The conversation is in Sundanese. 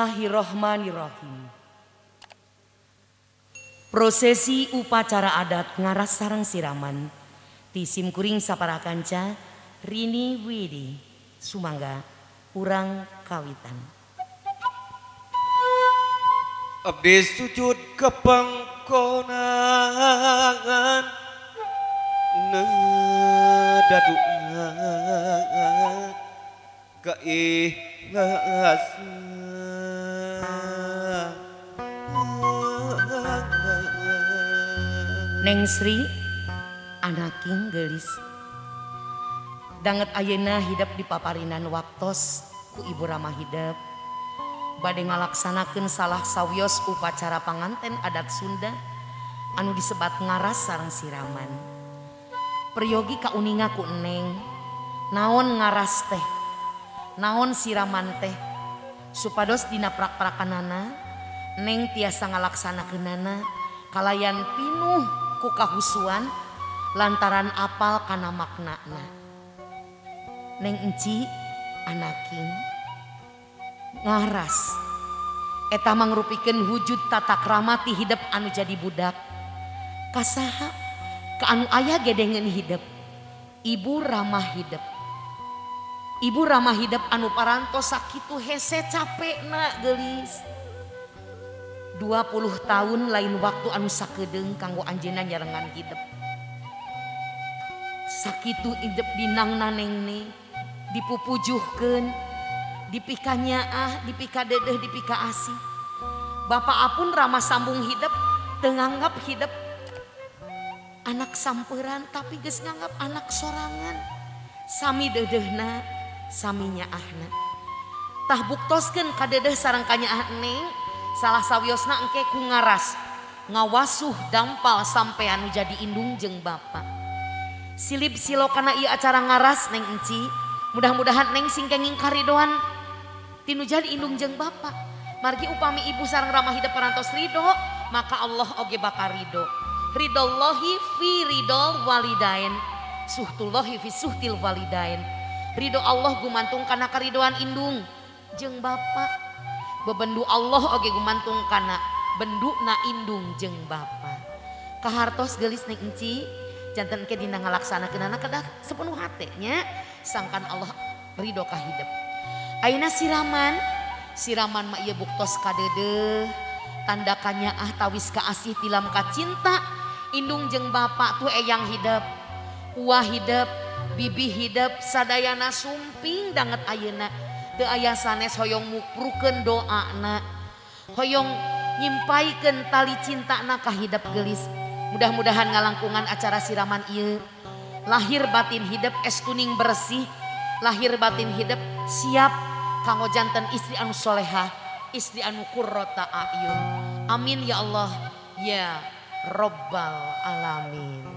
Bismillahirrohmanirrohim. Prosesi upacara adat ngaras sareng siraman ti simkuring sapara kanca Rini Widi sumangga urang kawitan. Abdi sujud ke pangkonangan nedaduan keikhlasan. Neng Sri anaking gelis danget ayeuna hidep di paparinan waktos ku Ibu Rama hidep bade ngalaksanakeun salah sawios upacara panganten adat Sunda anu disebat ngaras sareng siraman. Peryogi kauninga ku Neng naon ngaras teh, naon siraman teh, supados dina prak-prakanana Neng tiasa ngalaksanakeunana kalayan pinuh ku kahusuan lantaran apal kana maknana. Neng enci anaking ngaras eta mangrupikeun wujud tata krama ti hidep anu jadi budak kasaha ka anu aya gedengeun hidep. Ibu Rama hidep, Ibu Rama hidep anu parantos sakitu hese capekna geulis. 20 tahun lain waktu anu sakedeung kanggo anjeunna nyarengan hidep. Sakitu hidep dinangna Neng dipupujuhkeun, dipika nyaah, dipika dedeh, dipika asih. Bapak apun Rama sambung hidep teu nganggap hidep anak samperan tapi geus nganggap anak sorangan. Sami dedehna, sami nyaahna. Tah buktoskeun kadedeh sareng kanyaah Neng, salah sawiosna engke ku ngaras ngawasuh dampal sampai anu jadi indung jeung bapa. Silip silo kana ieu acara ngaras Neng enci, mudah-mudahan Neng sing kenging karidoan tinu jadi indung jeung bapa. Margi upami ibu sareng Rama hidep parantos ridho, maka Allah oge bakal ridho. Ridollahi fi ridol walidain, suhtullahi fi suhtil walidain. Ridho Allah gumantung kana karidoan indung jeung bapa. Bebendu Allah oge gumantung kana benduna indung jeung bapa. Kahartos geulis Neng enci, janten ke dina ngalaksanakeunana kedah sepenuh hate nya, sangkan Allah ridho ka hidep. Ayeuna siraman, siraman mah ieu buktos kadeudeuh, tanda kanyaah tawis kaasih tilam kacinta indung jeung bapa tuh eyang hidep, uah hidep, bibi hidep, sadayana sumping danget ayeuna. Teu aya sanes hoyong muprukeun doana, hoyong nyimpaikeun tali cintana ka hidep geulis. Mudah-mudahan ngalangkungan acara siraman ieu lahir batin hidep estuning bersih, lahir batin hidep siap kanggo janten istri anu solehah, istri anu qurrata a'yun. Amin ya Allah ya Rabbal alamin.